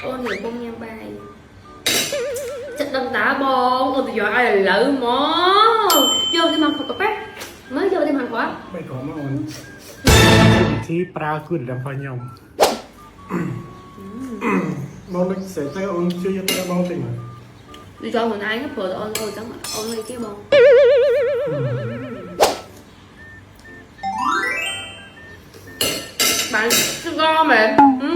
អូនកំពុងញ៉ាំបាយចិត្តដឹងតាបងអូនទៅយកឲ្យឥឡូវមកយកទៅមកកាហ្វេមើលយកទៅមកគាត់ បីក្រមកអូនវិធីប្រើគូដដាំរបស់ខ្ញុំបងដូចស្រែទៅអូនជួយយកទៅបងតិចមើល ដូចយកខ្លួនឯងព្រោះអូនអូនចឹងអូនលុយគេបងបានស្គាល់មែនអឺ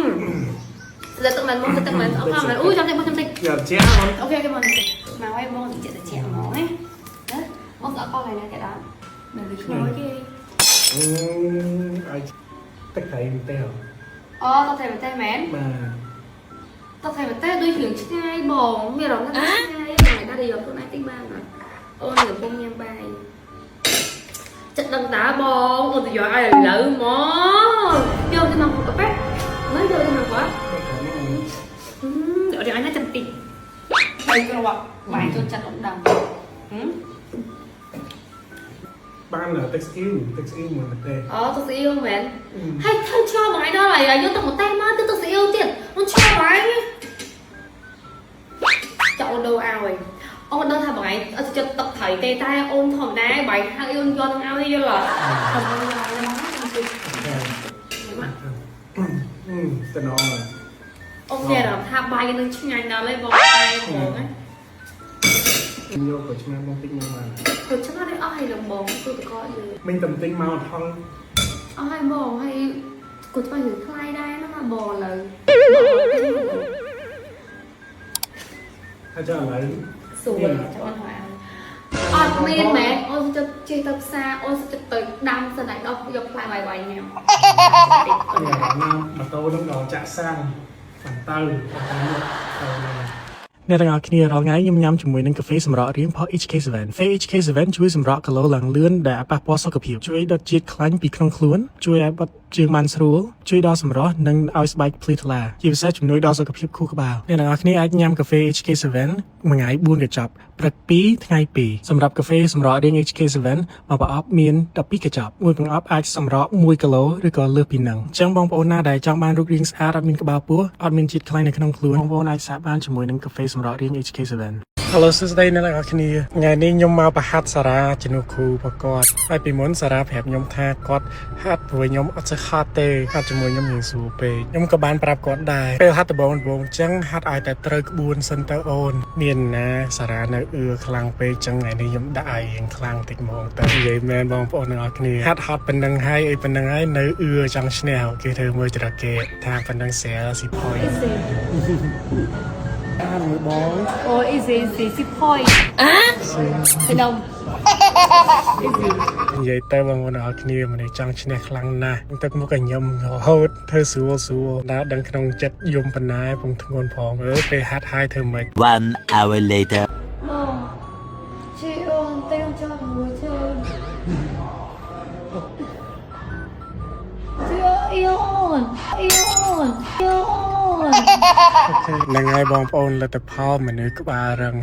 ស្ដាប់ទឹកមែនមកទឹកមែនអត់មែនអូចាំតិចបងចាំតិច យកជាអូន OK OK បងមកឲ្យបងចិត្តតិចហ្មងណាបងស្អប់កហើយណាគេដល់មិនវាឆ្លោយគេ អឺឲ្យទឹកត្រីម្ទេស អូតតែម្ទេសមែន បាទ តតែម្ទេសដូចរឿងឆ្ងាយបងមានអារម្មណ៍ថាឆ្ងាយមិនដែរយកខ្លួនឯងតិចបានអត់អូនកំពុងញ៉ាំបាយចិត្តដឹងតាបងអូនទៅយកឲ្យឥឡូវមកយកទៅមកកាហ្វេមើលយកទៅមកគាត់ បីក្រមកអូន អឺយកឲ្យណាចាំតិចបាយគ្រាប់បាយចូលចិត្តអត់ដឹងហឹម បានទឹកស្អ៊ីវទឹកស្អ៊ីវមួយម្ទេស អូទឹកស្អ៊ីវមែនហើយធ្វើឆ្លងមួយថ្ងៃដល់ហើយយកទឹកម្ទេសមកទៅទឹកស្អ៊ីវទៀតអូនឆ្លងហើយចង់អូនដូរឲ្យអូនដឹងថាបងឯងអត់ចិត្តទឹកត្រីទេតែអូនធម្មតាបាយហើយអូនយកនឹងឲ្យយល់អត់ធម្មតាមក អឺតំណង អូនមានអារម្មណ៍ថាបាយនឹងឆ្ងាញ់ដល់ហើយបងតែហ្មងណា យកក៏ឆ្ងាញ់បងតិចមកបាន ព្រោះឆ្ងាញ់នេះអស់ហើយលំបងទូតកយើង មិញតំទិញមកថង អស់ហើយបងហើយគាត់ធ្វើរឿងថ្លៃដែរណាបងឥឡូវ ហើយចុះឥឡូវ ស្រួលចាំអូនហើយអត់មានមែនអូនចិត្តជិះទៅផ្សារអូនចិត្តទៅដាំសិនតែដោះយកផ្លែបាយបាយញ៉ាំ នេះអាណាម៉ូតូនឹងដល់ចាក់សាំងបានទៅទៅមកទៅអ្នកទាំងអស់គ្នារាល់ថ្ងៃខ្ញុំញ៉ាំជាមួយនឹងកាហ្វេសម្រក់រៀងផ HK7 ហ្វេ HK7 ជួយសម្រក់គីឡូឡើងលឿនដែលអប៉ះពាល់សុខភាពជួយដុតជាតិខ្លាញ់ពីក្នុងខ្លួនជួយឲ្យបត់ជើងបានស្រួលជួយដល់សម្រស់និងឲ្យស្បែកភ្លឺថ្លាជាពិសេសជំនួយដល់សុខភាពខួរក្បាលអ្នកទាំងអស់គ្នាអាចញ៉ាំកាហ្វេ HK7 មួយថ្ងៃ4កញ្ចប់ព្រឹក2ថ្ងៃ2សម្រាប់កាហ្វេសម្រក់រៀង HK7 មួយប្រអប់មាន12កញ្ចប់មួយប្រអប់អាចសម្រក់1គីឡូឬក៏លើសពីនឹងអញ្ចឹងបងប្អូនណាដែលចង់បានរូបរាងស្អាតអត់មានក្បាលពោះអត់មានជាតិខ្លាញ់នៅក្នុងខ្លួនបងប្អូនអាចសាកបានជាមួយនឹងកាហ្វេសម្រក់រៀង HK7 Hello សួស្តីអ្នកទាំងអស់គ្នាថ្ងៃនេះខ្ញុំមកប្រហាត់សារ៉ាជំនួសគ្រូប្រកបហើយពីមុនសារ៉ាប្រាប់ខ្ញុំថាគាត់ហាត់ព្រោះខ្ញុំអត់សូវហាត់ទេហាត់ជាមួយខ្ញុំរៀងស្រួលពេកខ្ញុំក៏បានប្រាប់គាត់ដែរពេលហាត់ដំបូងដំបូងអញ្ចឹងហាត់ឲ្យតែត្រូវក្បួនសិនទៅអូនមានណាសារ៉ានៅអឿខ្លាំងពេកអញ្ចឹងថ្ងៃនេះខ្ញុំដាក់ឲ្យរៀងខ្លាំងតិចហ្មងទៅនិយាយមែនបងប្អូនទាំងអស់គ្នាហាត់ហត់ប៉ុណ្ណឹងហើយអីប៉ុណ្ណឹងហើយនៅអឿចង់ឈ្នះគេធ្វើមើលចរគេថាប៉ុណ្ណឹងស្រាលស៊ីផុយអានមើលបង អូ easy easy សិផុយអាទៅដុំ easy និយាយទៅបងប្អូនទាំងអស់គ្នាមនុស្សចង់ឈ្នះខ្លាំងណាស់ទឹកមុខឲ្យញឹមរហូតធ្វើស្រួលស្រួលដើរដឹងក្នុងចិត្តយំប៉ុណ្ណាពងធ្ងន់ផងអើពេលហាត់ហើយធ្វើម៉េច One hour later. បងជីអូនតែចង់មួយជើងជីអ៊ីអូនអ៊ីអូនអ៊ីអូន ហ្នឹងហើយបងប្អូនលទ្ធផលមនុស្សក្បាលរឹង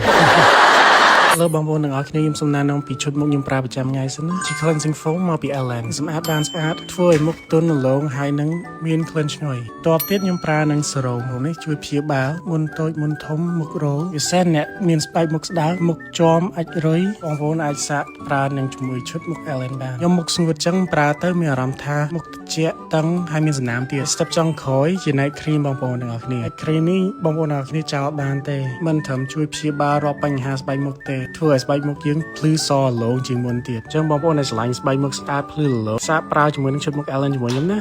លើបងប្អូនទាំងអស់គ្នាខ្ញុំសូមណែនាំពីឈុតមុខខ្ញុំប្រើប្រចាំថ្ងៃសិនណាជា cleansing foam មកពី Ellen សម្អាតបានស្អាតធ្វើឲ្យមុខទន់រលោងហើយនឹងមានក្លិនឈ្ងុយតបទៀតខ្ញុំប្រើនឹង serum មុខនេះជួយព្យាបាលមុនតូចមុនធំមុខរោលពិសេសអ្នកមានស្បែកមុខស្ដើងមុខជាំអាចរុយបងប្អូនអាចសាកប្រើនឹងជាមួយឈុតមុខ Ellen បានខ្ញុំមុខស្ងួតចឹងប្រើទៅមានអារម្មណ៍ថាមុខត្រជាក់តឹងហើយមានសំណើមទៀត step ចុងក្រោយជា night cream បងប្អូនទាំងអស់គ្នា night cream នេះបងប្អូនទាំងអស់គ្នាចោលបានទេមិនត្រឹមជួយព្យាបាលរាល់បញ្ហាស្បែកមុខទេធ្វើឲ្យស្បែកមុខយើងភ្លឺសរលោងជាងមុនទៀតអញ្ចឹងបងប្អូនដែលស្រឡាញ់ស្បែកមុខស្អាតភ្លឺរលោងសាកប្រើជាមួយនឹងឈុតមុខ Ellen ជាមួយខ្ញុំណា